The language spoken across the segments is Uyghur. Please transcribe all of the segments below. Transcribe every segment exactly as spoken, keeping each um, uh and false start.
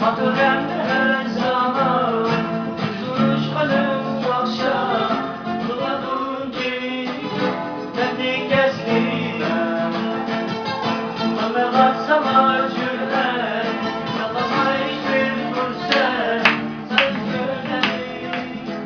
خاتىرەمدە ھەر زامان، ئۇچراشقىنىم ئوخشاپ تۇرىدۇكى، مەندىن كەسلىمە. قىلمىغان ساڭا جۈرئەت، تاپالماي بىر پۇرسەت، سەن كۆرگەندىن.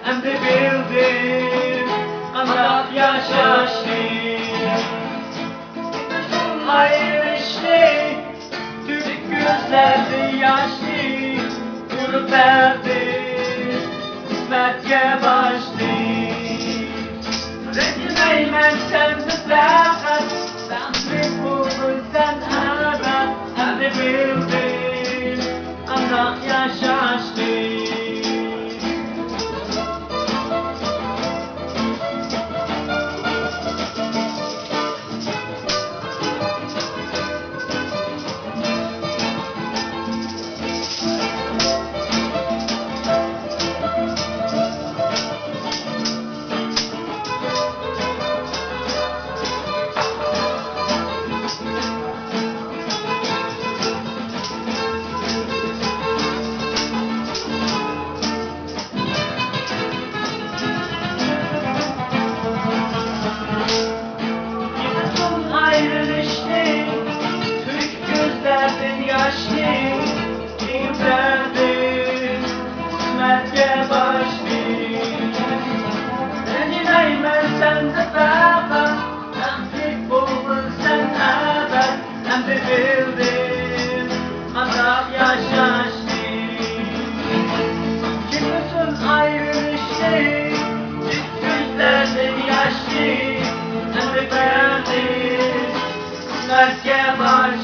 ئەمدى بىلدىم قانداق ياشاشنى. ئايرىشنى، تۆكۈپ كۆزلەردىن ياشنى، ئۇرۇپ بەردى قىسمەتكە باشنى. رەنجىمەيمەن سەندىن پەقەت، بەختلىك بولغىن سەن ئەبەد. ئەمدى بىلدىم قانداق ياشاشنى. يىغىدۇم ئايرىلىشنى، تۆكۈپ كۆزلەردىن ياشنى، تېگىپ بەردىم قىسمەتكە باشنى. رەنجىمەيمەن سەندە پەقەت، بەختلىك بولغىن سەن ئەبەد. ئەمدى بىلدىم قانداق ياشاشنى. كۈلمىسۇن ئايرىلىشنى، كۆزلەردىن ياشنى. ئەمدى بىلدىم قىسمەتكە باش